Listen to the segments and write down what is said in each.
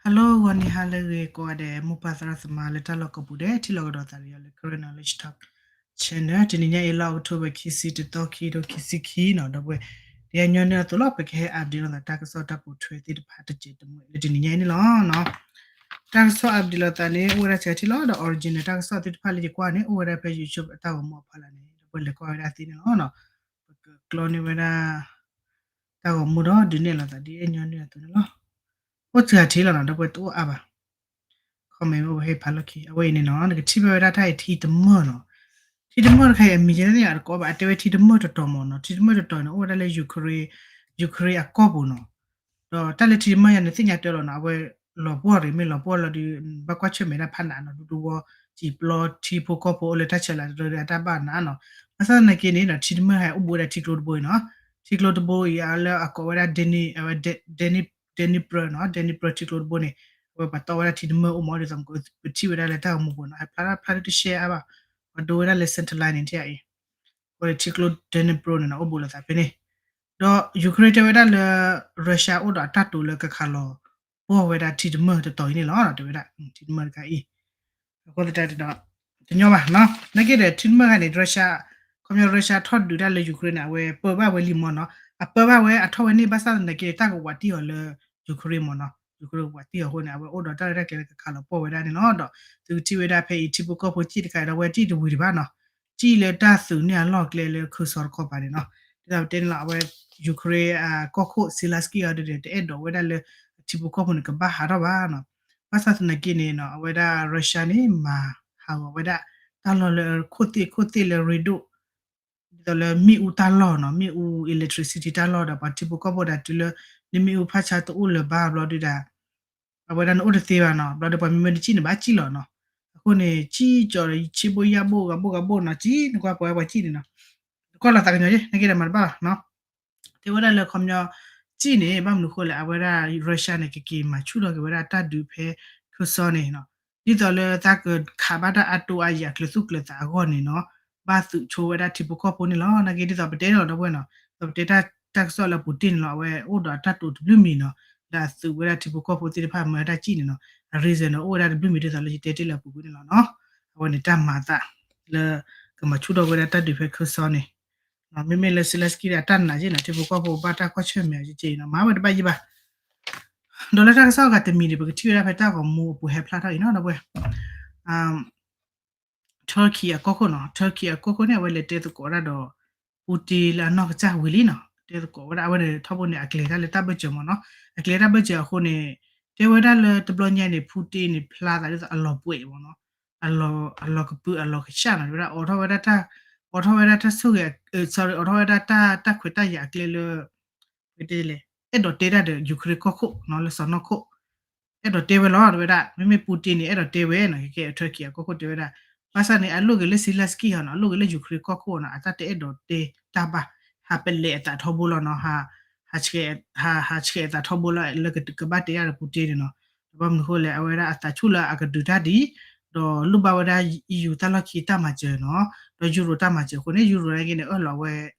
Hello ဂီၤနံၤဟါလၢအဂ့ၤကိးဂၤဒဲး မိၢ်ပၢ်သရၣ်သမါလၢတၢ်လီၢ်ကိးပူၤဒဲး ထံၣ်လိာ်ကဒီးသးဒီးယၤလၢ Karen Knowledge Talk Channel တနံၤညါအံၤလၢ October ခံဆံတသီ ခံကထိခံဆံခံနီၤ ဒီပုၢ်ဝဲၢ် ဒ်အညီနုၢ်အသိးလီၤ ပကဟဲ update လိာ်သးတၢ်ကစီၣ်တၢ်ပိာ်ထွဲသ့ၣ်တဖၣ်တစဲးတမှဲၤလၢတနံၤညါအံၤန့ၣ်လီၤ. တၢ်ကစီၣ် update လိာ်သးန့ၣ် အိၣ်ဝဲဒၣ်စှၤထံၣ်လီၤ ဒီး original တၢ်ကစီၣ်သ့ၣ်တဖၣ်လၢယကွၢ်န့ၣ် အိၣ်ဝဲဒၣ်ဖဲ YouTube အတၢ်ဂီၤမူအဖီလာ်န့ၣ် ဒီပုၢ်ဝဲၢ်လဲၤကွၢ်ဝဲဒၣ်သ့န့ၣ်လီၤ. ပကကျီန့ၢ်ဝဲဒၣ် တၢ်ဂီၤမူဒီးဒုးနဲၣ်လိာ်သးဒ်အညီနုၢ်အသိးန့ၣ်လီၤ. အိၣ်စှၤထံၣ်လီၤနီၤ ဒီပုၢ်ဝဲၢ်တအိၣ်အါဘၣ် comment အိၣ်ဝဲဟ့ၣ်ဖးလီၢ်ခံ အဝဲအံၤန့ၣ်နီၤ နကထံၣ်ဖဲဝဲဒၣ်တၢ်အံၤထံတမၢၢ်နီၤ ထံတမၢၢ်တခါအံၤအမံၤယဲန့ၣ်အတကိးဘၣ် အတဲဝဲထံတမၢၢ်တတီၤမ့ၢ်နီၤ ထံတမၢၢ်တတီၤန့ၣ် အိၣ်ဝဲဒၣ်လၢ Ukraine အကီၢ်ပူၤနီၤ ဒီးတၢ်လၢထံတမၢၢ်ယဲန့ၣ် သ့ၣ်ညါတၢ်လီၤနီၤ အဝဲလီၤပှီၢ်ရ့ၣ် မ့ၢ်လီၤပှီၢ်လီၤဒီး ဘၣ်ကွၢ်ဆၢၣ်မဲာ်ဒၣ်ဖးနးနီၤ ဒူဒူဝီ စံာ်ပျီထံဖိကီၢ်ဖိအိၣ်လၢတၢ်ဆဲးလၤတရၢဒီးအတၢ်ဘၣ်နးနီၤ ဘၣ်ဆၣ်သနာ်က့န့ၣ်နီၤ ထံတမၢၢ်ဟဲအိၣ်ဘူးဝဲဒၣ်ထံကျိတဘိအံၤနီၤ ထံကျိတဘိအံၤလၢအကိးဝဲဒၣ် Dni ဝဲ Dni Dnipro နီၤ Dnipro ထံကျိတဘိန့ၣ် အဝဲပှၤတီဝဲဒၣ်ထံတမၢၢ်အိၣ်မးဒ်သိး ပထံၣ်ဝဲဒၣ်လၢတၢ်ဂီၤမူပူၤနီၤ ဟဲဖျါဖျါဒ်တရှဲအါဘၣ် ပှၤဒိဝဲဒၣ်လၢ satellite န့ၣ်ထံၣ်အံၤ အဃိန့ၣ် ထံကျိ Dnipro န့ၣ်နီၤ အိၣ်ဘူးလိာ်သးဖဲန့ၣ် ဒီး Ukraine တဲဝဲဒၣ်လၢ Russia အိၣ်ဒီးအတၢ်တိာ်လၢကခးလီၤပှီၢ်ဝဲဒၣ်ထံတမၢၢ်တတီၤအံၤန့ၣ်လီၤ တဲဝဲဒၣ် ထံတမၢၢ်တခါအံၤ အဃိသတးဒီး တညီဘၣ်နီၤ နာ်က့ဒီးထံတမၢၢ်ခါန့ၣ် Russia ခီပညီ Russia ထီၣ်ဒုးတၢ်လၢ Ukraine န့ၣ် အဝဲပၢဘၣ်ဝဲလံမ့ၢ်နီၤ အပၢဘၣ်ဝဲအထီၣ်ဝဲန့ၣ် ဘၣ်ဆၣ်သနာ်က့န့ၣ် တၢ်ကဝးတံၢ်အီၤလၢ Ukraine မ့ၢ်နီၤ Ukraine ကဝးတံၢ်အီၤအဃိန့ၣ် အဝဲအိၣ်ဒီးတၢ်ရဲၣ်တၢ်ကျဲၤလၢကခးလီၤပှီၢ်ဝဲဒၣ်န့ၣ်လီၤ ဒီးသုကထံၣ်ဝဲဒၣ်ဖဲအံၤထံဖိကီၢ်ဖိစံၣ်တခါဒီး အဝဲစံၣ်တဝံၤတဘၣ်နီၤ စံၣ်လၢတၢ်သုးန့ၢ်အလီၢ်ကျဲလၢခၢၣ်စီတခီပၤန့ၣ်နီၤ ဒ်သိးပတဲန့ၣ်လီၤ အဝဲ Ukraine အကီၢ်ခိၣ် Zelensky အီၤဒီး တအဲၣ်ဒိးဝဲဒၣ်လၢ ထံဖိကီၢ်ဖိန့ၣ် ကဘၣ်ဟးထီၣ်ဘၣ်နီၤ ဘၣ်ဆၣ်သနာ်က့န့ၣ်နီၤ အဝဲဒၣ် Russia န့ၣ် မၤဟးဂီၤဝဲဒၣ် တၢ်လီၢ်လၢခိၣ်သ့ၣ်ခိၣ်သ့ၣ်လၢရ့ဒိၣ် ဒ်သိးလၢမ့ၣ်အူတၢ်လီၢ်နီၤ မ့ၣ်အူ electricity တၢ်လီၢ်ဒီး ပှၤထံဖိကီၢ်ဖိဒၣ်တုၤလၢ နမ့ၣ်အူဖးဆါတအိၣ်လၢၤဘၣ်ဘျီဒုးဒၣ် အဝဲဒၣ်နအိၣ်တသ့ဘၣ်နီၤ ဘျီဒီးပှၤမ့မ့ၢ်နစံၣ်န့ၣ် ဘၣ်စံၣ်လီၤနီၤ အဃိန့ၣ် စံၣ်ကၠီၤဒီးဆ့ဘိယၣ်ဘိဂၤဘိဂၤဘိနီၤ စံၣ်နကွၢ်ပှၤဝဲပှၤစံၣ်န့ၣ်နီၤ နကွၢ်လီၤသးကညီၤယ့ နက့ဒီးမၤတဘၣ်ဘၣ်နီၤ တဲဝဲဒၣ်လၢခီပညီ စံၣ်န့ၣ် ဘၣ်မနုၤဃိလဲၣ် အဝဲဒၣ် Russia န့ၣ် ကက့ၤမၤဆူၣ်ထီၣ်က့ၤဝဲဒၣ်တၢ်ဒုးဖဲခၢၣ်စီန့ၣ်နီၤ ဒ်သိးလၢသးကခးဘၣ်တၢ်အါတိအါယၤအကျဲၤသူၣ်ကျဲၤသးအဂီၢ်န့ၣ်နီၤ ဘၣ်သုးဆိဝဲဒၣ်ထံဖိကီၢ်ဖိန့ၣ်လီၤ နာ်က့ဒ်သိးပတဲန့ၣ်လီၤ ဒီပုၢ်ဝဲၢ်နီၤ ဒ်သိးပတဲတၢ်ကစီၣ်လၢအပူၤတ့ၢ်န့ၣ်လီၤ အဝဲအိၣ်ဒီးအတၢ်တိာ်တဘျုးမံၤနီၤ လၢအသုးဝဲဒၣ်ထံဖိကီၢ်ဖိသ့ၣ်တဖၣ်မၤတၢ်စံၣ်န့ၣ်နီၤ အ reason န့ၣ် အိၣ်ဝဲဒၣ်တဘျုးမံၤဒ်သိးလၢယတဲတ့ၢ်လၢအပူၤကွံာ်န့ၣ်လီၤနီၤ အဝဲန့ၣ်တၢ်မၤအသး လၢ ကမၤဆူၣ်ထီၣ်ဝဲဒၣ်တၢ်ဒုးဖဲခၢၣ်စီန့ၣ် မ့မ့ၢ်လၢ Zelensky ဒၣ်တၢ်နာ်ယ့ၣ်နီၤ ထံဖိကီၢ်ဖိဘၣ်တၢ်ကွၢ်ဆၢၣ်မဲာ်အီၤက့နီၤ မၤဝဲတဘၣ်ယံၤဘၣ် ဒီးလၢတၢ်ကစီၣ်အဂၤတမံၤန့ၣ် ပကထံၣ်ဝဲဒၣ်ဖဲတၢ်ဂီၤမူအပူၤဟဲဖျါထီၣ်အံၤနီၤ ဒီပုၢ်ဝဲၢ် Turkey အကီၢ်ခိၣ်နီၤ Turkey အကီၢ်ခိၣ်န့ၣ် အဝဲလဲၤတဲသကိးဒၣ်ဒီး Putin လၢအနီၢ်ကစၢ်ဝံၤလံနီၤ တဲသကိးဝဲဒၣ် အဝဲန့ၣ်ထီဘိန့ၣ် အကျဲၤတၢ်လၢတၢ်ဘၢၣ်စၢၤမ့ၢ်နီၤ အကျဲၤတၢ်ဘၢၣ်စၢၤအဃိန့ၣ် တဲဝဲဒၣ်လၢတဘျီညါန့ၣ် Putin န့ၣ် ဖျါသးဒ်သိးအလီၤပှဲၤမ့ၢ်နီၤ အလီၤကပုာ်အလီၤကစၢ်နီၤ တဲဝဲဒၣ် အိးထီၣ်ဝဲဒၣ်တၢ် အိးထီၣ်ဝဲဒၣ်တၢ်ဆိၣ်ဂ့ၤ sorry အိးထီၣ်ဝဲဒၣ်တၢ်ခွဲးတၢ်ယာ်အကျဲလၢ ပတဲလဲၣ် အဲၣ်ဒိးတဲတၢ်ဒီး Ukraine ကီၢ်ခိၣ်နီၤ လၢစီၢ်နီၤခိၣ် အဲၣ်ဒိးတဲဝဲလီၤ တဲဝဲဒၣ် မ့မ့ၢ် Putin န့ၣ် အဲၣ်ဒိးတဲဝဲနီၤ ကဲ Turkey အကီၢ်ခိၣ်တဲဝဲဒၣ် ဘၣ်ဆၣ်န့ၣ် အလိၣ်က့ၤလၢ Zelensky ဟီနီၤ အလိၣ်က့ၤလၢ Ukraine ကီၢ်ခိၣ်နီၤ အတၢ်တအဲၣ်ဒိးတဲတၢ်ဘၣ် ဟးပလဲၤအသးထီဘိလီၤနီၤ ဟးဆှဲးအသးထီဘိလီၤ လၢကဘၣ်တဲတၢ်ဒီး Putin န့ၣ်နီၤ ဘၣ်မနုၤဃိလဲၣ် အဝဲဒၣ်အသးဆူၣ်လၢအကဒုးတၢ်ဒ် ဒီးလိၣ်ဘၣ်ဝဲဒၣ် EU တၢ်လီၢ်ခံတၢ်မၤစၢၤနီၤ ဒီး Euro တၢ်မၤစၢၤအဃိန့ၣ် Euro နာ်က့န့ၣ် အၢၣ်လီၤဝဲ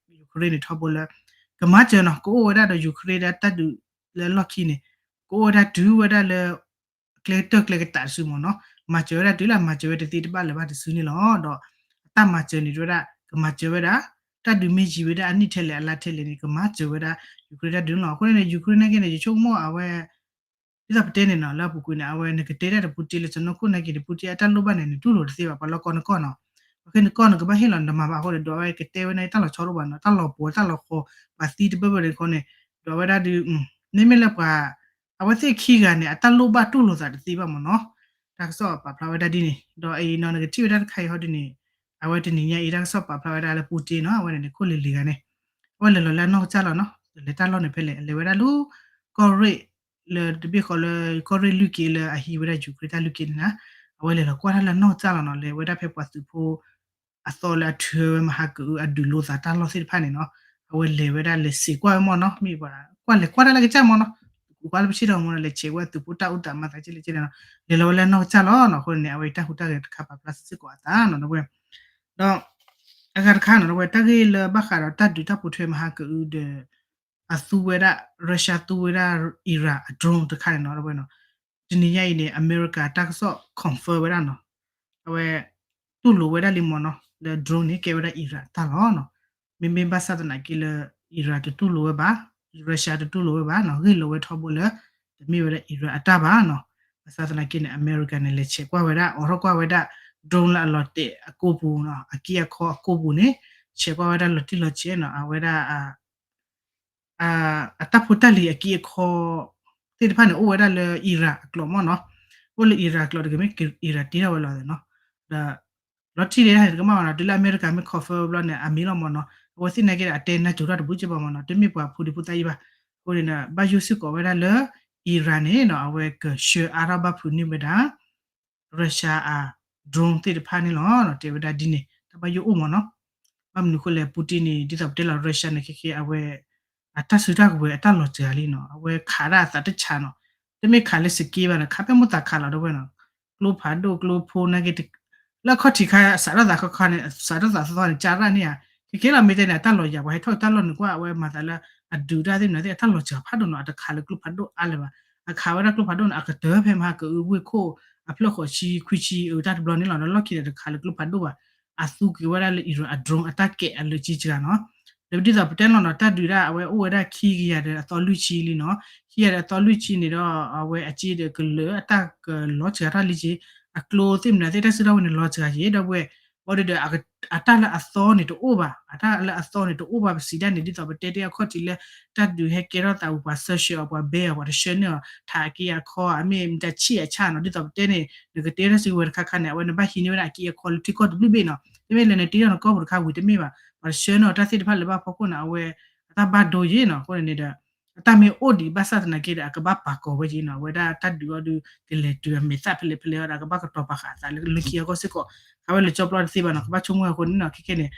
Ukraine န့ၣ်ထီဘိလၢ ကမၤစၢၤနီၤ ကအိၣ်ဝဲဒၣ်ဒီး Ukraine ဒၣ်တၢ်ဒုးလၢလီၢ်ခံန့ၣ် ကအိၣ်ဝဲဒၣ်တုၤဝဲဒၣ်လၢ ကျဲတၢၢ်ကျဲကတးတစုမ့ၢ်နီၤ မၤစၢၤဝဲဒၣ်တုၤလၢမၤစၢၤဝဲတသ့တဘၣ်လၢၤဘၣ်တစုန့ၣ်လီၤ ဒီးအတၢ်မၤစၢၤန့ၣ် တဲဝဲဒၣ် ကမၤစၢၤဝဲဒၣ် တၢ်ဒုးမ့ၢ်ယံၤဝဲဒၣ်အနံၣ်ထဲလဲၣ်အလါထဲလဲၣ်န့ၣ် ကမၤစၢၤဝဲဒၣ် Ukraine တၢ်ဒုးန့ၣ်လီၤ အဃိန့ၣ် Ukraine နာ်က့န့ၣ် ယဆိကမိၣ်အဝဲ ဒ်သိးပတဲန့ၣ်နီၤ လၢအပူၤကွံာ်န့ၣ် အဝဲနကတဲတၢ်ဒီး Putin လၢစီၢ်နီၤခိၣ်နာ်က့န့ၣ် Putin အတၢ်လိၣ်ဘၣ်န့ၣ် နတူၢ်လိာ်တသ့ဘၣ် ပှၤလၢကီၢ်နကီၢ်နီၤ ပှၤခဲနကီၢ်နကဘၣ်ဟ့ၣ်လီၤနတမၤဘၣ်အဃိန့ၣ် ဒီးအဝဲကတဲဝဲန့ၣ် တၢ်လီၤဆီတအိၣ်ဘၣ်နီၤ တၢ်လီၤပှီၤတၢ်လီၤဃီၤ ပှၤသံတဘၢဘၢန့ၣ်အဃိန့ၣ် ဒီးအဝဲဒၣ်ဒုး မ့မ့ၢ်လၢပှၤ အဝဲသ့ၣ်ခံဂၤန့ၣ် အတၢ်လိၣ်ဘၣ်တူၢ်လိာ်သးတသ့ဘၣ်မ့ၢ်နီၤ တၢ်ကစီၣ်ပာ်ဖျါဝဲဒၣ်ဒ်န့ၣ် ဒီးအံၤနီၤ နကထံၣ်ဝဲဒၣ်တခါအံၤဟီဒ်န့ၣ် အဝဲတနံၤညါအံၤ တၢ်ကစီၣ်ပာ်ဖျါဝဲဒၣ်လၢ Putin နီၤ အဝဲန့ၣ်န့ၣ် ခိၣ်လံၤလံၤဂၤန့ၣ် အဝဲလဲၤလီၤလၢအနီၢ်ကစၢ်လီၤနီၤ လဲၤတၢ်လီၢ်န့ၣ်ဖဲလဲၣ် လဲၤဝဲဒၣ်လၢ ကီၢ်ရ့ၣ် လၢတဘ့ၣ်ဃီလၢ ကီၢ်ရ့ၣ်လွံၢ်က့လၢအဟံးဝဲဒၣ် Ukraine တၢ်လွံၢ်က့န့ၣ်နီၤ အဝဲလဲၤလီၤကွၢ်တၢ်လၢအနီၢ်ကစၢ်လီၤနီၤ လဲၤဝဲဒၣ်ဖဲပှၤသုးဖိ အသီလၢအထုးဝဲမဟါကအု အဒုးလိာ်သးတၢ်လီၢ်သ့ၣ်တဖၣ်န့ၣ်နီၤ အဝဲလဲၤဝဲဒၣ်လဲၤစံးကွၢ်ဝဲမ့ၢ်နီၤ မ့ၢ်ပှၤ ကွၢ်လဲၤကွၢ်တၢ်လၢကစၢ်မ့ၢ်နီၤ ကွၢ်လၢပဆ့ၣ်ထီၣ်မ့ၢ်နီၤ လဲၤဆဲးဝဲသုးဖိတၢ်အူတၢ်မၤသးကဲလဲၣ်ကဲလဲၣ်နီၤ လဲၤလီၤဝဲလၢနီၢ်ကစၢ်လီၤနီၤ အဃိန့ၣ် အဝဲတၢ်ဟူးတၢ်ဂဲၤတခါပာ်ဖျါစ့ၢ်ကီးအသးနီၤ ဒီး အဂၤတခါနီၤ ဒီးတၢ်ဂ့ၢ်လၢဘၣ်ဃးဒီးတၢ်ဒုးတၢ်ပိာ်ထွဲမဟါကအုဒီး အသူဝဲဒၣ် Russia သူဝဲဒၣ် Iran အ drone တခါန့ၣ်နီၤ ဒီး တနံၤညါအံၤန့ၣ် အမဲရကၤတၢ်ကစီၣ် confirm ဝဲဒၣ်နီၤ, အဝဲ တူၢ်လိာ်ဝဲဒၣ်လံမ့ၢ်နီၤ လၢ drone န့ၣ် ကဲဝဲဒၣ် Iran အတၢ်လီၤနီၤ. မ့မ့ၢ်ဘၣ်ဆၣ်သနာ်က့လၢ Iran တတူၢ်လိာ်ဝဲဘၣ်, Russia တတူၢ်လိာ်ဝဲဘၣ်နီၤ, ဂ့ၢ်လိာ်ဝဲထီဘိလၢ တမ့ၢ်ဝဲဒၣ် Iran အတၢ်ဘၣ်နီၤ. ဘၣ်ဆၣ်သနာ်က့န့ၣ် အမဲရကၤန့ၣ် လဲၤဆဲးကွၢ်ဝဲဒၣ် အိးထီၣ်ကွၢ်ဝဲဒၣ် drone လၢအလီၤတဲာ်အကိာ်ပူၤနီၤ, အက့အခီအကိာ်ပူၤန့ၣ် ဆဲးကွၢ်ဝဲဒၣ်လီၤတံၢ်လီၤဆဲးနီၤ, အဝဲဒၣ် အတၢ်ဖိတၢ်လံၤအက့အခီ သ့ၣ်တဖၣ်န့ၣ် အိၣ်ဝဲဒၣ်လၢ Iran အကျိာ်မ့ၢ်နီၤ, အိၣ်လၢ Iran အကျိာ်တဂ့ၤ မ့ၢ် Iran တ့ထီၣ်ဝဲလီၤနီၤ, ဒီး လီၤတံၢ်ဒၣ်န့ၣ်တကမၣ်ဘၣ်နီၤ, တုၤလၢအမဲရကၤမ့ၢ် confirm ဘျီန့ၣ် အမ့ၢ်လီၤမ့ၢ်နီၤ, အဝဲသ့ၣ်နာ်က့ဒီး အတဲနၢ်စိၤတၢ်တဘူးက့ဘၣ်မ့ၢ်နီၤ, တမ့ၢ်ပှၤဖိဒံဖိသၣ်အံၤဘၣ်. အဃိန့ၣ် ဘၣ်ယိၣ်စ့ၢ်ကီးဝဲဒၣ်လၢ Iran န့ၣ်နီၤ အဝဲကဆှၢအါထီၣ်ဘၣ်ဖုးန့ၢ်ဝဲဒၣ် Russia အ drone သ့ၣ်တဖၣ်န့ၣ်လီၤ, တဲဝဲဒၣ်ဒ်န့ၣ် တၢ်ဘၣ်ယိၣ်အိၣ်မ့ၢ်နီၤ. ဘၣ်မနုၤအဃိလဲၣ် Putin န့ၣ် ဒ်သိးပတဲလီၤ Russia န့ၣ် ခဲကဲအဝဲ အတၢ်စုတၢ်ကဝဲၤအတၢ်လီၤစှၤလံနီၤ, အဝဲခးဒၣ်အသးတဆးနီၤ, တမ့ၢ်ခးလၢစက့ဘၣ်နီၤ, ခးဖဲမိၣ်သးခးလီၤဒီပုၢ်ဝဲၢ်နီၤ, ကျိဖးဒိၣ်ကျိဖိနာ်က့ လၢအခီၣ်ထံးခါ စးထီၣ်သးခီခီန့ၣ် စးထီၣ်သးသီသီန့ၣ် ကၢ်ရၣ်န့ၣ်ဧါ, ခဲကဲလီၤမ့ၢ်တဲန့ၣ် အတၢ်လီၤယၤ ပှၤဟဲထီၣ်တၢ်လီၢ်န့ၣ်ကွၢ် အဝဲမၤသးလၢ အဒုးတၢ်သ့ၣ်မနုၤသ့ၣ် အတၢ်လီၤစှၤဖးဒိၣ်နီၤ, အတခးလၢကျိဖးဒိၣ်အါလၢၤဘၣ်, အခးဝဲဒၣ်ကျိဖးဒိၣ်န့ၣ် အကတၢၢ်ဖဲမဟါကအုဝ့ၢ်ခိၣ် အဖျၢၣ်ဃိးဆံခွံဆံအတၢ်တဘျီန့ၣ်လီၤ, ဒီးလီၢ်ခံဒီးတခးလၢကျိဖးဒိၣ်ဘၣ်, အသူက့ၤဝဲဒၣ်လၢ Iran အ drone အတၢ်ကဲးအလၢာ်ကံစှၤနီၤ. ဒီးဒ်သိးပတဲလီၤနီၤ တၢ်ဒုးဒၣ်အဝဲအိၣ်ဝဲဒၣ်ခံကယၤဒီးအသီလွံၢ်ဆံလံနီၤ, ခံကယၤဒီးအသီလွံၢ်ဆံန့ၣ်ဒီး အဝဲအစ့ဒီးကလၢာ်အတၢ်ကလီၤစှၤထီၣ်လံက့, အကျိသ့ၣ်မနုၤသ့ၣ် တၢ်စုတၢ်ဝဲန့ၣ်လီၤစှၤက့ ဒီပုၢ်ဝဲၢ်, ဘၣ်ဒီး အတၢ်လၢအသီန့ၣ်တအိၣ်ဘၣ်, အတၢ်လၢအသီန့ၣ်တအိၣ်ဘၣ်ပစံးဒၣ်န့ၣ် ဒ်သိးပတဲတ့ၢ်အခီၣ်ထံးလၢ တၢ်ဒုးဟဲကဲထီၣ်သးဝံၤ ပှၤ search အီၤ ပှၤဘဲအီၤ ပှၤတဆှၢန့ၢ်အီၤ ထးအက့အခီ အမ့ၢ်မတၤဆံၣ်အဆၣ်နီၤ, ဒ်သိးပတဲန့ၣ် နကတဲတၢ်စုကဝဲၤတခါခါန့ၣ် အဝဲနဘၣ်ဟံးန့ၢ်ဝဲဒၣ်အက့အခီလၢထံကီၢ်တဘျုးဘ့ၣ်နီၤ, တမ့ၢ်လၢနတ့ထီၣ်နကီၢ်ပူၤတခါဝံၤတမ့ၢ်ဘၣ်, ပှၤတဆှၢန့ၢ်အီၤတၢ်သ့ၣ်တဖၣ်လၢဘၣ်ဖီခိၣ်န့ၣ် အဝဲ အတၢ်ဘၣ်ဒိယ့ၣ်နီၤ, အဃိန့ၣ်ဒီး အတၢ်မ့ၢ်အိၣ်ဒံးဘၣ်ဆၣ်သနာ်က့ဒီး အကဘၣ်ပာ်ကီၤဝဲက့နီၤ, အဝဲဒၣ်တၢ်ဒုးအီၤဒုး ကလဲၤတုၤအမဲာ်သၣ်ဖဲလဲၣ်ဖဲလဲၣ်အီၤဒီး အကဘၣ်ကတီၤပာ်ဃာ်အသးလၢလၢခံအဂီၢ်စ့ၢ်ကီး, ခးဝဲလၢကၠီပျီတသ့ဘၣ်နီၤ, ကဘၣ်ဆိကမိၣ်အဃိန့ၣ်နီၤ, ခဲကဲန့ၣ်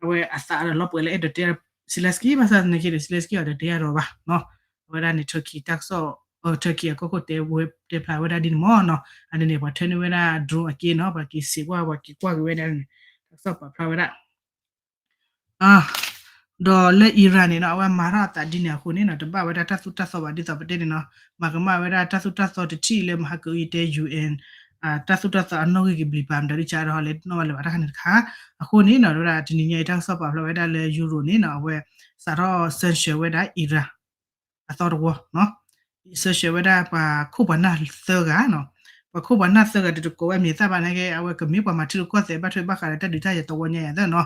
အဝဲအသးဒီးလီၤပှဲၤလၢအဲၣ်ဒိးတဲ Zelensky ဘၣ်ဆၣ်သနာ်က့ဒီး Zelensky အီၤဒီးတဲအါဒီးဘၣ်နီၤ, အဝဲဒၣ်န့ၣ် Turkey တၢ်ကစီၣ် Turkey အကီၢ်ခိၣ်တဲဝဲတဲဖျါဝဲဒၣ်ဒ်န့ၣ်မ့ၢ်နီၤ, အန့ၣ်န့ၣ် ပှၤထၢန့ၢ်ဝဲဒၣ် drone အက့နီၤ, ပှၤက့ၤစံးကွၢ်ပှၤက့ၤကွၢ်က့ၤဝဲဒၣ်န့ၣ် တၢ်ကစီၣ်ပာ်ဖျါဝဲဒၣ် ဒီးလၢ Iran န့ၣ်နီၤ အဝဲမၤထီၣ်အသးဒ်န့ၣ်အဃိန့ၣ်နီၤ တဘၣ်ဝဲဒၣ်တၢ်သိၣ်တၢ်သီဘၣ်ဒ်သိးပတဲန့ၣ်နီၤ, မၤကမၣ်ဝဲဒၣ်တၢ်သိၣ်တၢ်သီတထံၣ်လၢမဟါကအုအံၤတဲ UN တၢ်သိၣ်တၢ်သီအနီၣ်ဂံၢ်ကဘျံးပၤမတၤဒုးကါဒီးဟီလဲၤနီၣ်ဝဲလၢၤဘၣ်တၢ်ခါန့ၣ်တခါ, အဃိန့ၣ်နီၤ ဝဲဒၣ်တနံၤညါအံၤတၢ်ကစီၣ်ပာ်ဖျါဝဲဒၣ်လၢ Europe န့ၣ်နီၤ အဝဲစးထီၣ် sanction ဝဲဒၣ် Iran အသီတဝီနီၤ, sanction ဝဲဒၣ်ပှၤခိၣ်ပှၤနၢ်သၢဂၤနီၤ, ပှၤခိၣ်ပှၤနၢ်သၢဂၤတတကိးဝဲအမဲာ်သၣ်ဘၣ်နာ်က့ အဝဲကမ့ၢ်ပှၤမၤထံရူၢ်ကီၢ်သဲးဘၣ်ထွဲဘၣ်ဃးဒီးတၢ်ဒုးတၢ်ယၤတဝီညါယၤသၢနီၤ,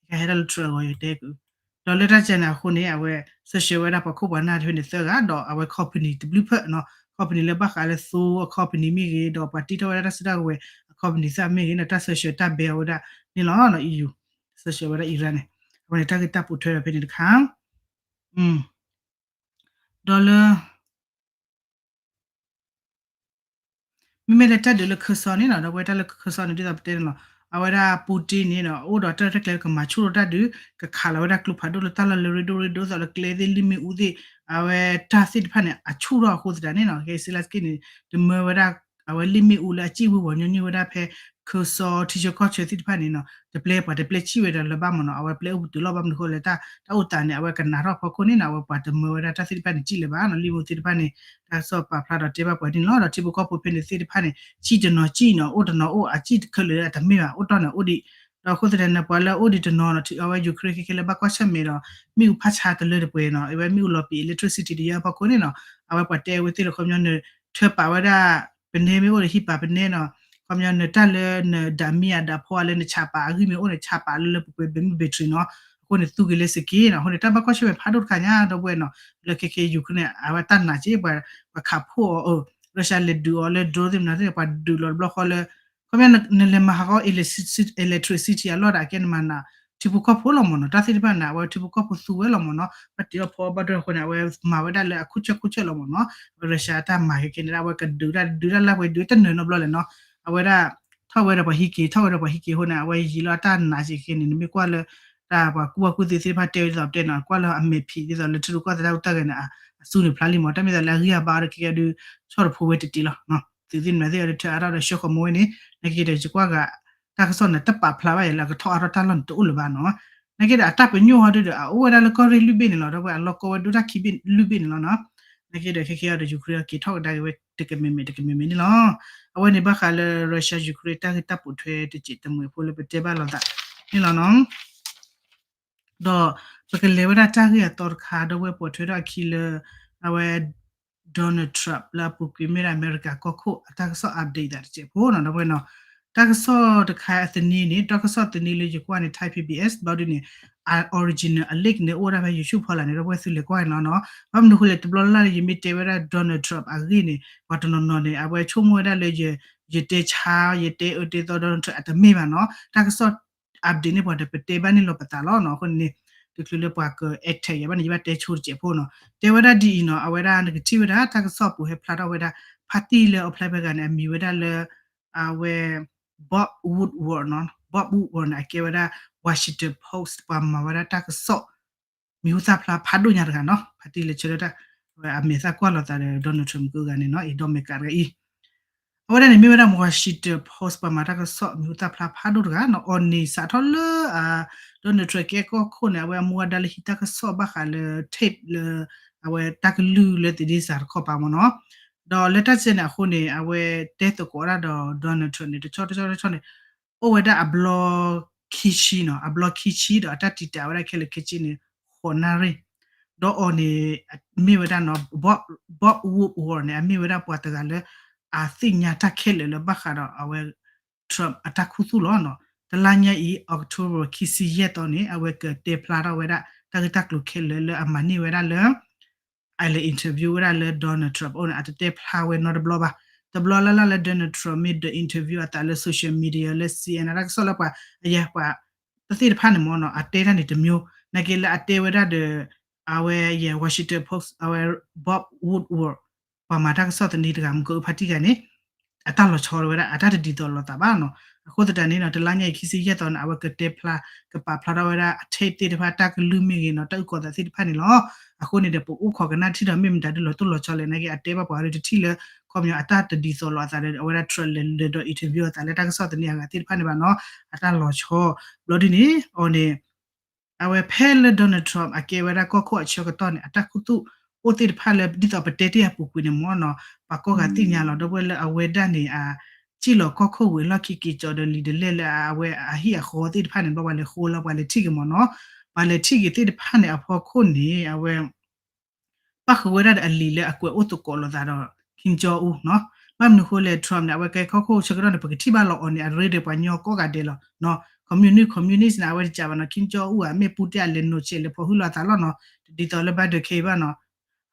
ကဟဲဒၣ်လၢ Trump အဂီၢ်ယတဲက, ဒီးလၢတၢ်ကဲန့ၣ်အဃိန့ၣ် အဝဲ sanction ဝဲဒၣ်ပှၤခိၣ်ပှၤနၢ်တဖဲန့ၣ်သၢဂၤ ဒီးအဝဲ company တဘျုးဖၣ်နီၤ, company လၢဘၣ်ဃးလၢသိအ company မ့ၢ်ဂ့ၤ ဒီးပှၤတ့ထီၣ်ဝဲဒၣ်တၢ်စုတၢ်ကဝဲၤအ company သၣ်မ့ၢ်ဂ့ၤနီၤ တၢ် sanction တၢ်ဘဲအီၤဝဲဒၣ်န့ၣ်လီၤနီၤ EU sanction ဝဲဒၣ် Iran န့ၣ်, အဝဲန့ၣ်တၢ်ဂ့ၢ်တၢ်ပိာ်ထွဲဒီးဖဲန့ၣ်တခါ ဒီးလၢ မ့မ့ၢ်လၢတၢ်ဒုးလၢခၢၣ်စီန့ၣ်နီၤ ဒီးဝဲတၢ်လၢခၢၣ်စီန့ၣ် ဒ်သိးပတဲန့ၣ်လီၤ, အဝဲဒၣ် Putin န့ၣ်နီၤ အိၣ်ဒီးတၢ်ရဲၣ်တၢ်ကျဲၤကမၤဆူၣ်ထီၣ်တၢ်ဒုး ကခးလီၤဝဲဒၣ်ကျိဖးဒိၣ်လၢတၢ်လီၢ်လၢရ့ဒိၣ်ရ့ဒိၣ်သိးလၢကျဲသ့ၣ်လံာ်မ့ၣ်အူသ့ၣ် အဝဲတၢ်သ့ၣ်တဖၣ်န့ၣ် အဆူၣ်ထီၣ်အဃိသတးန့ၣ်နီၤ ကဲ Zelensky န့ၣ် တမၢဝဲဒၣ် အဝဲလံာ်မ့ၣ်အူလၢအစံၣ်ဝ့ၤဝီၤညီနုၢ်ဝဲဒၣ်ဖဲ ခၢၣ်စီထံဆၢကီၢ်ဆၢသ့ၣ်တဖၣ်န့ၣ်နီၤ တပျဲပှၤတပျဲစံၣ်ဝဲဒီးလၢၤဘၣ်မ့ၢ်နီၤ အဝဲပျဲအိၣ်ပတုာ်လီၤ ဘၣ်မနုၤဃိလဲၣ် တၢ်အိၣ်သးန့ၣ် အဝဲကနးထီၣ်ဖီခိၣ်န့ၣ်နီၤ အဝဲပှၤတမၢဝဲဒၣ်တၢ်သ့ၣ်တဖၣ်န့ၣ်စံၣ်လၢၤဘၣ်နီၤ လံာ်မ့ၣ်အူသ့ၣ်တဖၣ်န့ၣ် တၢ်ကစီၣ်ပာ်ဖျါဒီးတဲဘၣ်ပှၤဒ်န့ၣ်လီၤ ဒီးထံဖိကီၢ်ဖိဖဲန့ၣ်သ့ၣ်တဖၣ်န့ၣ် စံၣ်တနီၤစံၣ်နီၤ အိၣ်တနီၤအိၣ် အစံၣ်တခဲလၢာ်တမ့ၢ်ဘၣ် အိၣ်တီၢ်န့ၣ်အိၣ်ဒံး ဒီးအဃိသတးန့ၣ် ပှၤလၢအအိၣ်ဒံးတနီၤနီၤ အဝဲ Ukraine ခဲခဲလၢဘၣ်ကွၢ်ဆၢၣ်မဲာ်ဒီး မ့ၣ်အူဖးဆါတလၢတပှဲၤနီၤ အဝဲမ့ၣ်အူလီၤပံာ် electricity တယၢအဖီခိၣ်န့ၣ်နီၤ အဝဲပှၤတဲအဝဲသ့ၣ်လၢခီပညီန့ၣ် ထၢပာ်ဝဲဒၣ် ပနဲမ့ၢ်အိၣ်ဒီးဟံးပာ်ပနဲနီၤ ခီပညီနတၢ်လၢနဒၣ်မံၤအဒၣ်ဖီအလၢနဆးပာ်အဂံၢ်မ့ၢ်အိၣ်န့ၣ် ဆးပာ်လၢလၢပှဲၤပှဲၤ ဘဲမုၢ်ဘဲထရံနီၤ အဃိန့ၣ် သူက့ၤလၢစက့နီၤ အဃိန့ၣ် တၢ်ဘၣ်ကွၢ်ဆၢၣ်မဲာ်ဖးဒိၣ်တခါညါ ဒီပုၢ်ဝဲၢ်နီၤ လၢခဲခဲ Ukraine န့ၣ် အဝဲတၢ်နာ်က့ ပှၤခးဖှိၣ်အီၤ Russia လဲၤဒုးအီၤလၢ drone သ့ၣ်မနုၤသ့ၣ် ပှၤဒုးလီၤတဘျီဃီလၢ ခီပညီနလဲၤမၤဟးဂီၤ electricity အလီၢ်ဒၣ်ကဲန့ၣ်မၤနၤ ထံဖိကီၢ်ဖိလီၤမ့ၢ်နီၤ တၢ်သ့ၣ်တဖၣ်န့ၣ် အဝဲထံဖိကီၢ်ဖိသူဝဲလီၤမ့ၢ်နီၤ ဘၣ်တ့အီၤဖီအီၤဘၣ်ဒိအဃိန့ၣ် အဝဲမၤဝဲဒၣ်လၢအခိၣ်ဆၢခိၣ်ဆၢလီၤမ့ၢ်နီၤ Russia တၢ်မၤက့ၤကဲန့ၣ် အဝဲကဒုးတၢ်ဒုးတၢ်လၢပှဲၤဒုးတၢ်နၢၤနီတဘျီလဲၣ်နီၤ အဝဲဒၣ် ထီၣ်ဝဲဒီးပှၤဟံးက့ၤ ထီၣ်ဝဲဒီးပှၤဟံးက့ၤအဃိန့ၣ် အဝဲယံာ်လီၤအတၢ်နာ်က့ၤကဲန့ၣ် နမ့ၢ်ကွၢ်လၢ တၢ်ပှၤကူၣ်ဘၣ်ကူၣ်သ့သ့ၣ်တဖၣ်တဲဝဲဒ်သိးပတဲနီၤ ကွၢ်လၢအမဲာ်ဖံးဒ်သိးလၢထံရူၢ်ကီၢ်သဲးတၢ်အိၣ်တၢ်ဂဲၤန့ၣ် အစူၢ်န့ၣ်ဖျါလံမ့ၢ် တၢ်မ့ၢ်သးလၢအဂံၢ်အဘါအီၤဒီးကဲကဲဒုး ဆီၣ်တဖိဝဲတတ့ၢ်လီၤ သုးသ့ၣ်မနုၤသ့ၣ်အီၤဒုးထၢအါထီၣ်ဒီးဆှၢဃီၤမ့ၢ်ဝဲန့ၣ် နက့ၤဒီးယကွၢ်ဂၤ တၢ်ကစီၣ်န့ၣ် တပာ်ဖျါဘၣ်ယၤလၢအကထီၣ်အါထီၣ်တၢ်လီၢ်န့ၣ်တအိၣ်လၢၤဘၣ်နီၤ နက့ၤဒီးအတၢ်ပညိၣ်ဟီဒုးဒီး အအိၣ်ဝဲဒၣ်လၢကီၢ်ရ့ၣ်လွံၢ်ဘ့ၣ်န့ၣ်လီၤ ဒီးဝဲအလီၢ်ကီဝဲဒိၣ်တၢ်ခံဘ့ၣ်လွံၢ်ဘ့ၣ်န့ၣ်လီၤနီၤ နာ်က့ဒီးခဲကဲအံၤဒီး Ukraine အက့ၤထီၣ်ကဒါက့ၤဝဲတကမဲာ်မဲာ်တကမဲာ်မဲာ်န့ၣ်လီၤ. အဝဲန့ၣ်ဘၣ်ဃးလၢ Russia Ukraine တၢ်ဂ့ၢ်တၢ်ပိာ်ထွဲတစဲးတမှဲၤဖိလၢပတဲဘၣ်လိာ်သးန့ၣ်လီၤနီၤ. ဒီးပကလဲၤဝဲဒၣ်တၢ်ဂ့ၢ်အသီတခါ ဒီပုၢ်ဝဲၢ်ပိာ်ထွဲထီၣ်အခံလၢ အဝဲ Donald Trump လၢအပူၤကွံာ်မ့ၢ်ဒၣ်အမဲရကၤကီၢ်ခိၣ်အတၢ်ကစီၣ် update သးတစဲးဖိနီၤ ဒီပုၢ်ဝဲၢ်နီၤ. တၢ်ကစီၣ်တခါအသနံၤန့ၣ် တၢ်ကစီၣ်သနံၤလၢယကွၢ်န့ၣ် Thai PBS ဘျီဒ်န့ၣ် အ original အ link န့ၣ် အိၣ်ဝဲဒၣ်ဖဲ YouTube ဖီလာ်န့ၣ် ဒီပုၢ်ဝဲၢ်သုလဲၤကွၢ်န့ၣ်လီၤနီၤ. ဘၣ်မနုၤဃိလဲၣ် တဘျီလၢ်လၢ်လၢယမ့ၢ်တဲဝဲဒၣ် Donald Trump အဂ့ၢ်န့ၣ် ပှၤတနီၤနီၤန့ၣ် အဝဲဆိကမိၣ်ဝဲဒၣ်လၢ ယတဲဆါ ယတဲအၢတဲသီ Donald Trump အတမ့ၢ်ဘၣ်နီၤ. တၢ်ကစီၣ် update န့ၣ် ပှၤတပတဲဘၣ်န့ၣ်လီၤပသးလီၤနီၤ. အဃိန့ၣ် တချုးလၢပှၤက attack ယၤဘၣ်န့ၣ် ယဘၣ်တဲဆိတစဲးဖိနီၤ. တဲဝဲဒၣ်ဒ်အံၤနီၤ အဝဲဒၣ်နကထံၣ်ဝဲဒၣ်တၢ်ကစီၣ်ပူၤဟဲဖျါထီၣ်ဝဲဒၣ် ဖါတံၢ်လၢအဖျါဖဲဂၤန့ၣ် အမံၤဝဲဒၣ်လၢ အဝဲ Bob Woodward နီၤ. Bob Woodward န့ၣ် အကဲဝဲဒၣ် Washington Post ပှၤမၤဝဲဒၣ်တၢ်ကစီၣ် မံၤဟူသၣ်ဖျါဖးဒိၣ်ညါတဂၤနီၤ. ဖါတံၢ်လၢဆၢထၢၣ်တၢ် အမဲာ်သၣ်ကွၢ်လိာ်သးဒီး Donald Trump ကဂၤန့ၣ်နီၤ အံၤဒီးမဲာ်ကးတဂၤအံၤ အဝဲဒၣ်န့ၣ်မ့ၢ်ဝဲဒၣ် Washington Post ပှၤမၤတၢ်ကစီၣ်မံၤဟူသၣ်ဖျါဖးဒိၣ်တဂၤနီၤ. အီၤန့ၣ်စးထီၣ်လၢ Donald Trump ကဲကီၢ်ခိၣ်န့ၣ် အဝဲအမူအဒါလၢဟံးတၢ်ကစီၣ်ဘၣ်ဃးလၢ tape လၢ အဝဲတၢ်ကလုၢ်လၢသ့ဒ့စးတခီပၤမ့ၢ်နီၤ. ဒီးလၢတၢ်စဲန့ၣ်အဃိန့ၣ် အဝဲတဲသကိးဝဲဒၣ်ဒီး Donald Trump န့ၣ် တဆီတဆီတဆီန့ၣ် အိၣ်ဝဲဒၣ်အဘျီခံဆံနီၤ, အဘျီခံဆံဒီးအတၢ်တံာ်တာ်ဝဲဒၣ်ခဲလၢာ်ခဲဆ့န့ၣ် ဃိးနၣ်ရံၣ်, ဒီးအီၤန့ၣ် မ့ၢ်ဝဲဒၣ်နီၤ Bob, Bob Woodward န့ၣ် အမ့ၢ်ဝဲဒၣ်ပှၤတဂၤလၢ အသ့ၣ်ညါတၢ်ခဲလၢာ်လၢဘၣ်ဃးဒီးအဝဲ Trump အတၢ်ခူသူၣ်လီၤနီၤ. တလါညါအံၤ October ခံဆံယဲၢ်သီန့ၣ် အဝဲကတဲဖျါထီၣ်ဝဲဒၣ် တၢ်ဂ့ၢ်တၢ်ကျိၤခဲလၢာ်လၢအမၤန့ၢ်ဝဲဒၣ်လၢ အလဲၤ interview ဝဲဒၣ်လၢ Donald Trump အအိၣ်န့ၣ် အတတဲဖျါဝဲနီတဘျီဘၣ်. တဘျီလၢ်လၢ်လၢ Donald Trump မ့ၢ်ဒုး interview အသးလၢ social media လၢ C N N တၢ်ကစီၣ်လၢပှၤ အယဲၢ်ပှၤ တသ့ၣ်တဖၣ်န့ၣ်မ့ၢ်နီၤ အတဲတၢ်န့ၣ်တမျိုး, နာ်က့လၢအတဲဝဲဒၣ်ဒီး အဝဲယဲၢ် Washington Post အဝဲ Bob Woodward ပှၤမၤတၢ်ကစီၣ်သန့တဂၤ မုၢ်ကအိဖါတံၢ်ဂၤန့ၣ် အတၢ်လီၤဆီဝဲဒၣ် အတၢ်တဒ်သိးလိာ်သးဘၣ်နီၤ. အဃိသတးန့ၣ်နီၤ တလါညါအံၤ ခံဆံယဲၢ်သီန့ၣ် အဝဲကတဲဖျါ ကပာ်ဖျါထီၣ်ဝဲဒၣ်အ tape သ့ၣ်တဖၣ် တၢ်ကလုၢ်မ့ၢ်ဂ့ၤနီၤ တၢ်အုၣ်ကီၤသးသ့ၣ်တဖၣ်န့ၣ်လီၤ. အဃိန့ၣ်ဒီး ပအိၣ်ခိးကနၣ်ထံၣ်ဒီး မ့ၢ်မတၤဒုးလီၤတိၢ်လီၤဆီလဲၣ် နာ်က့အတဲဘၣ်ပှၤဒုးတထံၣ်လၢ ခီပညီအတၢ်တဒ်သိးလိာ်အသးဒီး အဝဲဒၣ် Trump လဲၤလဲၤဒီး interview အသးလၢတၢ်ကစီၣ်သန့အဂၤသ့ၣ်တဖၣ်န့ၣ်ဘၣ်နီၤ အတၢ်လီၤဆီ ဘျီဒ်န့ၣ် အီၤန့ၣ် အဝဲဖဲလၢ Donald Trump အကဲဝဲဒၣ်ကီၢ်ခိၣ်အဆၢကတီၢ်န့ၣ် အတၢ်ခူသူၣ်အိၣ်သ့ၣ်တဖၣ်လၢ ဒ်သိးပတဲတ့ၢ်အပူၤကွံာ်န့ၣ်မ့ၢ်နီၤ ပှၤကိးဂၤသ့ၣ်ညါလီၤ ဒီပုၢ်ဝဲၢ်လၢအဝဲဒၣ်န့ၣ် အစံၣ်လီၤကီၢ်ခိၣ်ဝံၤအလီၢ်ခံက့ၤကၠီၤဒီးလံာ်ဒလဲၣ်လၢအဝဲအဟံၣ်အဃီသ့ၣ်တဖၣ်န့ၣ် ဘၣ်ပှၤလဲၤဃိလီၤ ပှၤလဲၤထံၣ်က့ၤမ့ၢ်နီၤ ပှၤလဲၤထံၣ်က့ၤသ့ၣ်တဖၣ်န့ၣ် အဖီခိၣ်န့ၣ် အဝဲ ပၣ်ဃုာ်ဝဲဒၣ်ဒီးအလံာ်လၢအကွဲးအိၣ်သကိးလိာ်သးဒီး Kim Jong Un နီၤ. ဘၣ်မနုၤဃိလဲၣ် Trump န့ၣ် အဝဲကဲကီၢ်ခိၣ်ဆၢကတီၢ်န့ၣ် ပကထံၣ်ဘၣ်လီၤအီၤန့ၣ် အရ့ဒီးပှၤကညီကိးဂၤဒဲးလီၤနီၤ. communist communist န့ၣ် အဝဲတကးဘၣ်နီၤ Kim Jong Un ဧါ မ့ၢ်ပူတ့ၢ်အလဲၤနိးဆဲးလဲၤဖီၣ်ဟုၣ်လီၤအသးလီၤနီၤ တဒ်သိးလၢ Biden ခဲအံၤဘၣ်နီၤ.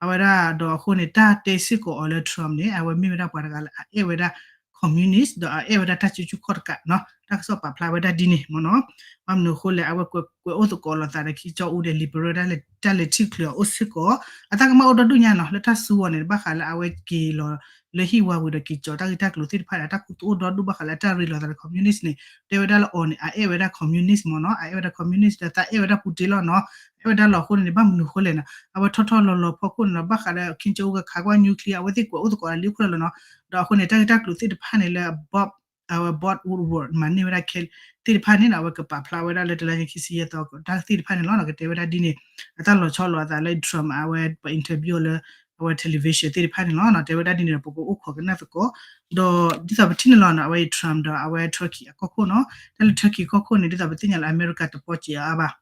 အဝဲဒၣ်ဒီးအဃိန့ၣ် တၢ်တဲစ့ၢ်ကီးအီၤလၢ Trump န့ၣ် အဝဲမ့ၢ်ဝဲဒၣ်ပှၤတဂၤလၢအအဲၣ်ဝဲဒၣ် communist ဒီးအအဲၣ်ဝဲဒၣ်တၢ်စုဆူၣ်ခီၣ်တကးနီၤ တၢ်ကစီၣ်ပာ်ဖျါဝဲဒၣ်ဒ်န့ၣ်မ့ၢ်နီၤ. ဘၣ်မနုၤအဃိလဲၣ် အဝဲကွဲးအိၣ်သကိးလိာ်သးဒီး Kim Jong Un ဒီး liberal တၢ်လဲၤထံၣ်ချုးအီၤအိၣ်စ့ၢ်ကီး အတၢ်ကမၣ်အိၣ်ဒီဒူၣ်ညါနီၤ လၢတၢ်စုအီၤန့ၣ် ဘၣ်ဃးလၢအဝဲက့ၤလီၤလၢဟံၣ်ဝါဝံၤဒီးက့ၤကၠီၤတၢ်ဂ့ၢ်တၢ်ကျိၤသ့ၣ်တဖၣ်န့ၣ် အတၢ်ခူသူၣ်အိၣ်ဒီဒူၣ်ဘၣ်ဃးလၢအတၢ်ရ့လိာ်သးဒီး communist န့ၣ် တဲဝဲဒၣ်လၢအီၤန့ၣ် အအဲၣ်ဝဲဒၣ် communist မ့ၢ်နီၤ အအဲၣ်ဝဲဒၣ် communist ဒီးသးအဲၣ်ဝဲဒၣ် Putin လီၤနီၤ အဲၣ်ဝဲဒၣ်လီၤအဃိန့ၣ် ဘၣ်မနုၤအဃိလဲၣ်နီၤ အဝဲထီၣ်ထီၣ်လီၤလီၤဖီခိၣ်န့ၣ်နီၤ ဘၣ်ဃးဒီး Kim Jong Un ကခးကွၢ် nuclear အဝဲသ့ၣ်ကွဲးအိၣ်သကိးလၢလံအိၣ်ခိၣ်လီၤနီၤ ဒီးအဃိန့ၣ် တၢ်ဂ့ၢ်တၢ်ကျိၤသ့ၣ်တဖၣ်န့ၣ်လၢ Bob အဝဲ Bob Woodward မၤန့ၢ်ဝဲဒၣ်ခဲသ့ၣ်တဖၣ်န့ၣ်နီၤ အဝဲကပာ်ဖျါဝဲဒၣ်လၢတလါညါခံဆံယဲၢ်သီ တၢ်သ့ၣ်တဖၣ်န့ၣ်လီၤနီၤ ကတဲဝဲဒၣ်ဒ်န့ၣ် အတၢ်လီၤဆီလိာ်အသးလၢ Trump အဝဲပ interview လၢ အဝဲ television သ့ၣ်တဖၣ်န့ၣ်လီၤနီၤ တဲဝဲဒၣ်ဒ်န့ၣ်ဒီး ပကအိၣ်ခိးကနၣ်သကိး ဒီးဒ်သိးပထံၣ်န့ၣ်လီၤနီၤ အဝဲအံၤ Trump ဒီးအဝဲ Turkey အကီၢ်ခိၣ်နီၤ တၢ်လၢ Turkey ကီၢ်ခိၣ်န့ၣ် ဒ်သိးပသ့ၣ်ညါလၢအမဲရကၤတပီၢ်စဲးအါအါဘၣ်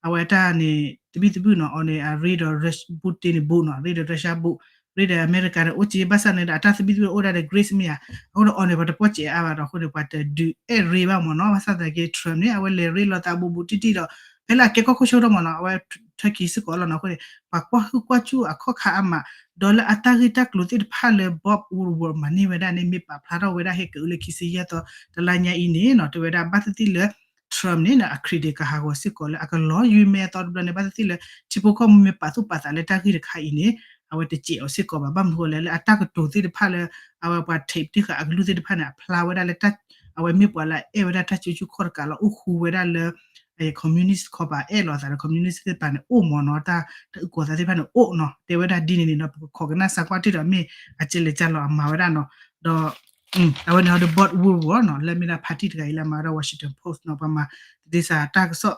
အဝဲတၢ်န့ၣ် တဘံၣ်တဘုၣ်နီၤ အီၤန့ၣ် အရ့ဒီး Putin န့ၣ် ဘူးနီၤ ရ့ဒီး Russia ဘူး ရ့ဒီးအမဲရကၤန့ၣ် အိၣ်က့ဘၣ်ဆၣ်န့ၣ်ဒီး အတၢ်သဘံၣ်သဘုၣ်အိၣ်ဒၣ်ဒီး Greece မ့ၢ်ဧါ အဃိဒီးအီၤန့ၣ် ပှၤတပီၢ်စဲးအါဘၣ်ဒီး အဃိန့ၣ် ပှၤတဒုးအဲၣ်ရ့ဘၣ်မ့ၢ်နီၤ ဘၣ်ဆၣ်သနာ်က့ Trump န့ၣ် အဝဲလဲၤရ့လိာ်သးဘူးဘူးတံၢ်တံၢ်ဒီး ဖဲလၢအကဲကီၢ်ခိၣ်ဆၢကတီၢ်မ့ၢ်နီၤ အဝဲ Turkey စ့ၢ်ကီးလီၤနီၤ အဃိန့ၣ် ပှၤကွၢ်ဟုၣ်ကွၢ်စူၣ်အခီၣ်ခါအါမး ဒီးလၢအတၢ်ဂ့ၢ်တၢ်ကျိၤသ့ၣ်တဖၣ်လၢ Bob Woodward မၤန့ၢ်ဝဲဒၣ်န့ၣ် မ့ၢ်ပာ်ဖျါထီၣ်ဝဲဒၣ်ဟဲက့ၤအုလၢခံဆံယဲၢ်သီ တလါညါအံၤန့ၣ်နီၤ တဲဝဲဒၣ်ဘၣ်သ့ၣ်သ့ၣ်လၢ Trump န့ၣ် အ credit ကဟးဂီၤစ့ၢ်ကီးလၢအကလီၤယွံမဲအသီတဘျီန့ၣ် ဘၣ်သ့ၣ်သ့ၣ်လၢ ထံဖိကီၢ်ဖိမ့ၢ်ပာ်သူၣ်ပာ်သးလၢတၢ်ဂ့ၢ်တခါအံၤန့ၣ် အဝဲတစဲးအီၤစ့ၢ်ကီးဘၣ် ဘၣ်မနုၤဃိလဲၣ် လၢအတၢ်ကတိၤသ့ၣ်တဖၣ်လၢ အဝဲပှၤ tape တ့ၢ်ဃာ်အကလုၢ်သ့ၣ်တဖၣ်န့ၣ် အဖျါဝဲဒၣ်လၢ အဝဲမ့ၢ်ပှၤလၢအအဲၣ်ဝဲဒၣ်တၢ်စုဆူၣ်ခီၣ်တကးလီၤ အိၣ်ဃူဝဲဒၣ်လၢ communist ခီပၤ အဲၣ်လိာ်သးဒီး communist သ့ၣ်တဖၣ်န့ၣ် အိၣ်မ့ၢ်နီၤ တၢ်အုၣ်ကီၤသးသ့ၣ်တဖၣ်န့ၣ် အိၣ်နီၤ တဲဝဲဒၣ်ဒ်န့ၣ်န့ၣ်နီၤ ပကခိးကနၣ်စါကွၢ်ထံၣ်ဒီး မ့ၢ်အကဲလဲၤကၢ်လီၤအမၤဝဲဒၣ်နီၤ ဒီး အဝဲန့ၣ်ဒီး Bob Woodward နီၤ လၢမ့ၢ်ဒၣ် ဖါတံၢ်တဂၤအံၤလၢအမၤဝဲဒၣ် Washington Post နီၤ ပှၤမၤသဒ့စးတၢ်ကစီၣ်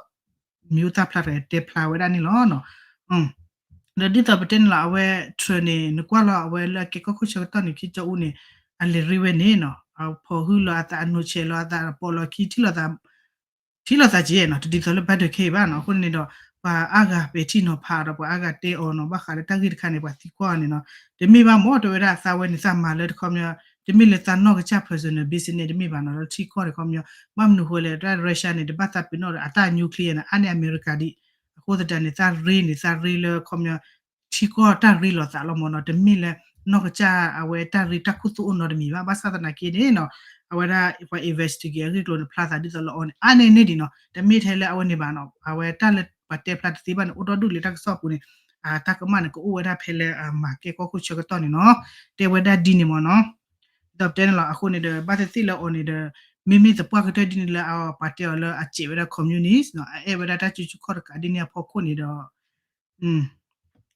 မံၤအိၣ်သၣ်ဖျါတဂၤတဲဖျါဝဲဒၣ်န့ၣ်လီၤနီၤ ဒီးဒ်သိးပတဲန့ၣ်လီၤ အဝဲ Trump န့ၣ် နကွၢ်လီၤ အဝဲလၢအကဲကီၢ်ခိၣ်ဆၢကတီၢ်န့ၣ် ခံကၠီအူန့ၣ် အလဲၤရ့ဝဲန့ၣ်နီၤ အဖီၣ်ဟုလီၤအသး အနိးဆဲးလီၤအသး ပိာ်လီၤခံ ထံၣ်လိာ်သး ထံၣ်လိာ်သးကဲနီၤ တဒ်သိးလၢ Biden ခဲအံၤဘၣ်နီၤ. အဃိန့ၣ်ဒီး ပှၤအါဂၤပဲာ်ထံနီၤဖးဒီး ပှၤအါဂၤတဲအီၤနီၤ ဘၣ်ဃးလၢတၢ်ဂ့ၢ်တခါန့ၣ် ပှၤသံကွၢ်အီၤန့ၣ်နီၤ တမ့ၢ်ဘၣ်မ့ၢ် တဲဝဲဒၣ် သးဝဲန့ၣ် သးမၤလၢတခီပညီ တမ့ၢ်လၢသးနီၢ်ကစၢ် personal business တမ့ၢ်ဘၣ်နီၤ လၢထံကီၢ်န့ၣ် ခီပညီ ဘၣ်မနုၤဃိလဲၣ် တၢ် Russia န့ၣ် တဘၣ်သးပ့ၤနီၣ်ဒီး အတၢ် nuclear န့ၣ် အါန့ၢ်အမဲရကၤဒံး အဃိသတးန့ၣ် သးရ့န့ၣ် သးရ့လၢခီပညီ ထံကီၢ်တၢ်ရ့လိာ်သးလီၤမ့ၢ်နီၤ တမ့ၢ်လၢ နီၢ်ကစၢ်အဝဲတၢ်ရ့တၢ်ခူသူၣ်အိၣ်နီတမံၤဘၣ်. ဘၣ်ဆၣ်သနာ်က့န့ၣ်နီၤ အဝဲဒၣ်ပှၤ investigate အဂ့ၢ်ကျိၤန့ၣ် ဖျါသးဒ်သိးလၢအီၤန့ၣ် အါန့ၢ်န့ၢ်ဒံးနီၤ တမ့ၢ်ထဲလၢအဝဲန့ၣ်ဘၣ်နီၤ အဝဲတၢ်လၢပှၤတဲဖျါတသ့ဘၣ်န့ၣ် အိၣ်ဒီဒူၣ်လၢတၢ်ကစီၣ်အပူၤန့ၣ် အတၢ်ကမၣ်န့ၣ် ကအိၣ်ဝဲဒၣ်ဖဲလၢအမၤကဲကီၢ်ခိၣ်ဆၢကတီၢ်န့ၣ်နီၤ တဲဝဲဒၣ်ဒ်န့ၣ်မ့ၢ်နီၤ ဒီးပတဲန့ၣ်လီၤ အဃိန့ၣ်ဒီး ဘၣ်သ့ၣ်သ့ၣ်လၢအီၤန့ၣ်ဒီး မ့မ့ၢ်သပှၢ်ကတၢၢ်ဒ်န့ၣ်လၢအပှၤတဲအီၤလၢအစဲးဝဲဒၣ် communist နီၤ အအဲၣ်ဝဲဒၣ်တၢ်စုဆူၣ်ခီၣ်တကးဒ်န့ၣ်အဖီခိၣ်န့ၣ်ဒီး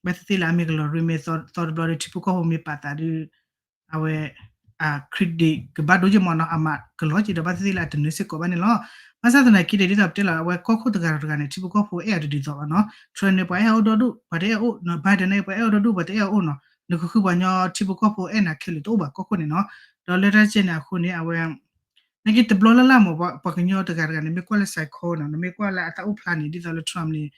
ဘၣ်သ့ၣ်သ့ၣ်လၢအမ့ၢ်ကလီၤရ့မ့ၢ်သီတဘျီဒီး ထံဖိကီၢ်ဖိမ့ၢ်ပာ်သးဒီး အဝဲ credit ကဘၣ်ဒိက့ၤမ့ၢ်နီၤ အမၤကလီက့ၤဒီး ဘၣ်သ့ၣ်သ့ၣ်လၢအတနၢၤစ့ၢ်ကီးဘၣ်န့ၣ်လီၤ. ဘၣ်ဆၣ်သနာ်က့ဒီး ဒ်သိးပတဲလီၤ အဝဲကီၢ်ခိၣ်တဂၤတဂၤန့ၣ် ထံဖိကီၢ်ဖိအဲၣ်အီၤတဒ်သိးဘၣ်နီၤ Trump န့ၣ် ပှၤအဲၣ်အီၤအိၣ်ဒီဒူၣ် ပှၤတအဲၣ်အီၤအိၣ်နီၤ Biden န့ၣ် ပှၤအဲၣ်အီၤအိၣ်ဒီဒူၣ် ပှၤတအဲၣ်အီၤအိၣ်နီၤ နကဃုပှၤကညီထံဖိကီၢ်ဖိအဲၣ်နၤခဲလၢာ်တအိၣ်ဘၣ်ကီၢ်ခိၣ်န့ၣ်နီၤ ဒီးလၢတၢ်ကဲန့ၣ်အဃိန့ၣ် အဝဲ နာ်က့တဘျီလၢ်လၢ်မ့ၢ် ပှၤကညီတဂၤတဂၤန့ၣ် မ့ၢ်ကွၢ်လၢ psycho နီၤ နမ့ၢ်ကွၢ်လၢအတၢ်အိၣ်ဖျါန့ၣ် ဒ်သိးလၢ Trump န့ၣ်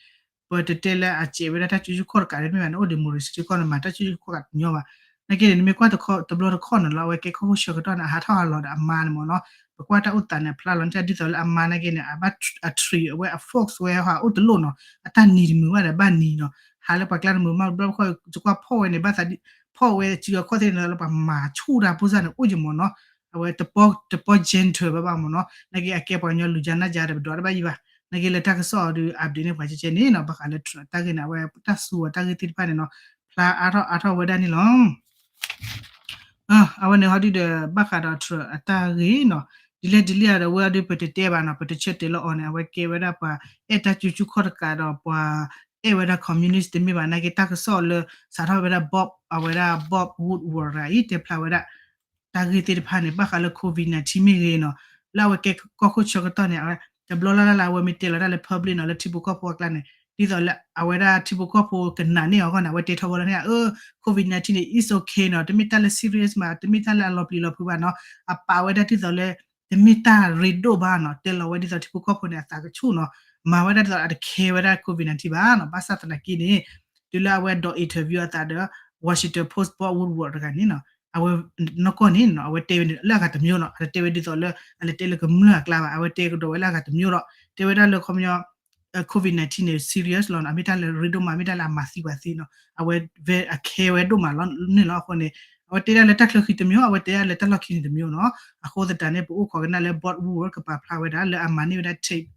ပတတဲလၢအစဲးဝဲဒၣ်တၢ်စုဆူၣ်ခီၣ်တကးန့ၣ် မ့ၢ်ဘၣ်န့ၣ် အိၣ် democracy ထံကီၢ်န့ၣ် မၤတၢ်စုဆူၣ်ခီၣ်တကးတညီဘၣ်. နာ်က့န့ၣ် နမ့ၢ်ကွၢ်တဘျီတခီၣ်န့ၣ်လီၤ အဝဲကဲကီၢ်ခိၣ်ဆၢကတီၢ်န့ၣ် အဟးထီၣ်ဟးလီၤဒီးအမါန့ၣ်မ့ၢ်နီၤ ပကွၢ်တၢ်အိၣ်သးန့ၣ် အဖျါလီၤန့ၣ် ဒ်သိးလၢအမါနာ်က့န့ၣ် အဘၣ်အ treat အဝဲအ force ဝဲဟးအိၣ်တလိၣ်နီၤ အတၢ်နံၤတမုာ်ဘၣ်ဒီးဘၣ်နံၤနီၤ ဟးလၢပှၤကျါတမုာ်မး ဘျီတခီၣ် ယကွၢ်ဖီၣ်ဝဲန့ၣ် ဘၣ်သးဒ် ဖီၣ်ဝဲစုအီၤခီၣ်သ့ၣ်န့ၣ် လၢပှၤမၤဆူၣ်တၢ်ဖိစၢ်န့ၣ် အိၣ်ယမ့ၢ်နီၤ အဝဲတပီ gentle ဘၣ်ဘၣ်မ့ၢ်နီၤ နာ်က့အကဲပှၤကညီလူၤကၠါနၢ်ကၠါဒီး ပဒွးတဘၣ်ယံၤဘၣ် နာ်က့လၢတၢ်ကစီၣ်အီၤဒီး update န့ၢ်ပှၤကဲကဲန့ၣ်နီၤ ဘၣ်ဃးလၢ Trump တၢ်ဂ့ၢ်န့ၣ် အဝဲတၢ်စူၤအီၤတၢ်ဂ့ၢ်သ့ၣ်တဖၣ်န့ၣ်နီၤ ဖျါအါထီၣ်အါထီၣ်ဝဲဒၣ်န့ၣ်လီၤ. အဝဲန့ၣ်ဟီဒုဒီး ဘၣ်ဃးဒီး Trump အတၢ်ဂ့ၢ်နီၤ ဒ်လဲၣ်ဒ်လဲၣ်ဒီး ဝဲအီၤဒုပတတဲဘၣ်နီၤ ပတဆၢတဲာ်လၢအီၤန့ၣ် အဝဲကဲဝဲဒၣ်ပှၤအဲၣ်တၢ်စုဆူၣ်ခီၣ်တကးဒီး ပှၤအဲၣ်ဝဲဒၣ် communist တမ့ၢ်ဘၣ် နာ်က့တၢ်ကစီၣ်လၢ စးထီၣ်ဝဲဒၣ် Bob အဝဲဒၣ် Bob Woodward တဂၤအံၤ တဲဖျါဝဲဒၣ် တၢ်ဂ့ၢ်သ့ၣ်တဖၣ်န့ၣ် ဘၣ်ဃးလၢ COVID nineteen မ့ၢ်ဂ့ၤနီၤ လၢအဝဲကဲကီၢ်ခိၣ်ဆၢကတီၢ်န့ၣ် အဝဲတဘျီလၢ်လၢ်လၢအဝဲမ့ၢ်တဲလီၤတၢ်လၢ public နီၤ လၢထံဖိကီၢ်ဖိအကျါန့ၣ် ဒ်သိးလၢအဝဲဒၣ်ထံဖိကီၢ်ဖိကနာ်န့ၢ်အီၤအဂီၢ်န့ၣ် အဝဲတဲထီဘိလီၤန့ၣ် အၢ COVID nineteen န့ၣ် it's okay နီၤ တမ့ၢ်တၢ်လၢ serious မး တမ့ၢ်တၢ်လၢအလီၤပျံၤလီၤဖုးဘၣ်နီၤ အပာ်ဝဲဒၣ်ဒ်သိးလၢ တမ့ၢ်တၢ်ရ့ဒိၣ်ဘၣ်နီၤ တဲလီၤဝဲဒ်သိးထံဖိကီၢ်ဖိန့ၣ် အသးကဆူၣ်နီၤ မၤဝဲဒၣ်ဒ်သိးအတခဲဝဲဒၣ် COVID nineteen ဘၣ်နီၤ ဘၣ်ဆၣ်သနာ်က့န့ၣ် တုၤလၢအဝဲဒိး interview အသးဒီး Washington Post Bob Woodward တဂၤန့ၣ်နီၤ အဝဲနီၢ်ကီၢ်န့ၣ်နီၤ အဝဲတဲဝဲန့ၣ်လၢအဂၤတမျိုးနီၤ အတတဲဝဲဒ်သိးလၢ အလဲၤတဲလၢကမျၢၢ်အကျါဘၣ် အဝဲတဲကဒီးဝဲလၢအဂၤတမျိုးဒီး တဲဝဲဒၣ်လၢခီပညီ COVID nineteen န့ၣ် serious လီၤနီၤ အမ့ၢ်တၢ်လၢရ့ဒိၣ်မး မ့ၢ်တၢ်လၢအမၤသံပှၤသ့နီၤ အဝဲအခဲဝဲဒိၣ်မးလီၤန့ၣ်လီၤ အဃိန့ၣ် အဝဲတဲဒၣ်လၢတၢ်ချၢဃံတမျိုး အဝဲတဲဒၣ်လၢတၢ်လီၢ်ခံန့ၣ်တမျိုးနီၤ အဃိသတးန့ၣ် ပအိၣ်ခိးကနၣ်လၢ Bob Woodward ကပာ်ဖျါဝဲဒၣ်လၢအမၤန့ၢ်ဝဲဒၣ် tape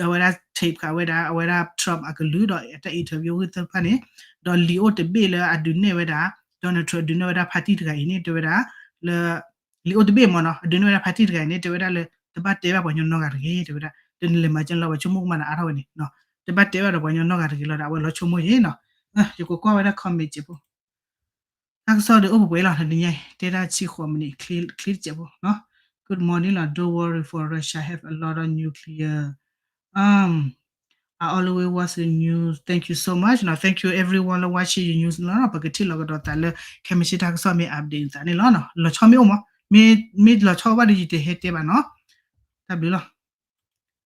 အဝဲဒၣ် tape ဃာ်ဝဲဒၣ် အဝဲဒၣ် Trump အကလုၢ်ဒီးတၢ် interview ဂ့ၢ်သ့ၣ်တဖၣ်န့ၣ် ဒီးလံာ်အိၣ်တဘ့ၣ်လၢအဒုးနဲၣ်ဝဲဒၣ် Donald Trump ဒုးနဲၣ်ဝဲဒၣ် party တဂၤအံၤန့ၣ် တဲဝဲဒၣ်လၢ လံာ်အိၣ်တဘ့ၣ်မ့ၢ်နီၤ အဒုးနဲၣ်ဝဲဒၣ် party တဂၤအံၤန့ၣ် တဲဝဲဒၣ်လၢ တဘၣ်တဲဘၣ်ပှၤကညီနီတဂၤတဂ့ၤ တဲဝဲဒၣ် တနလဲၤမၤကၠၢလီၤ ပှၤဆိကမိၣ်ကမၣ်နၤအါထီၣ်ဝဲန့ၣ် တဘၣ်တဲဘၣ်ဒီးပှၤကညီနီတဂၤတဂ့ၤလီၤဒီး အဝဲလီၤဆိကမိၣ်ယံၤနီၤ ယကကွၢ်ဝဲဒၣ် comment စဲးဖိ တၢ်ကစီၣ်ဒီးအိၣ်ပှဲၤပှဲၤလီၤ တနံၤညါအံၤ တဲဒၣ်ဆံဃိး minute ချ့တစဲးဖိနီၤ Good morning လီၤ Don't worry for Russia have a lot of nuclear. Um, I always watch the news. Thank you so much. Now, thank you everyone လၢ watching your news လီၤ. ပကထံၣ်လိာ်ကဒီးသးလၢ ခဲမုၢ်ဆ့ၣ်တၢ်ကစီၣ်မ့ၢ် update သးန့ၣ်လီၤ. လီၤဆီမ့ၢ်အိၣ်မး, မ့ၢ်လီၤဆီဘၣ်ဒီး ယတဟဲတဲဘၣ်နီၤ. တၢ်ဘျုးလီၤ.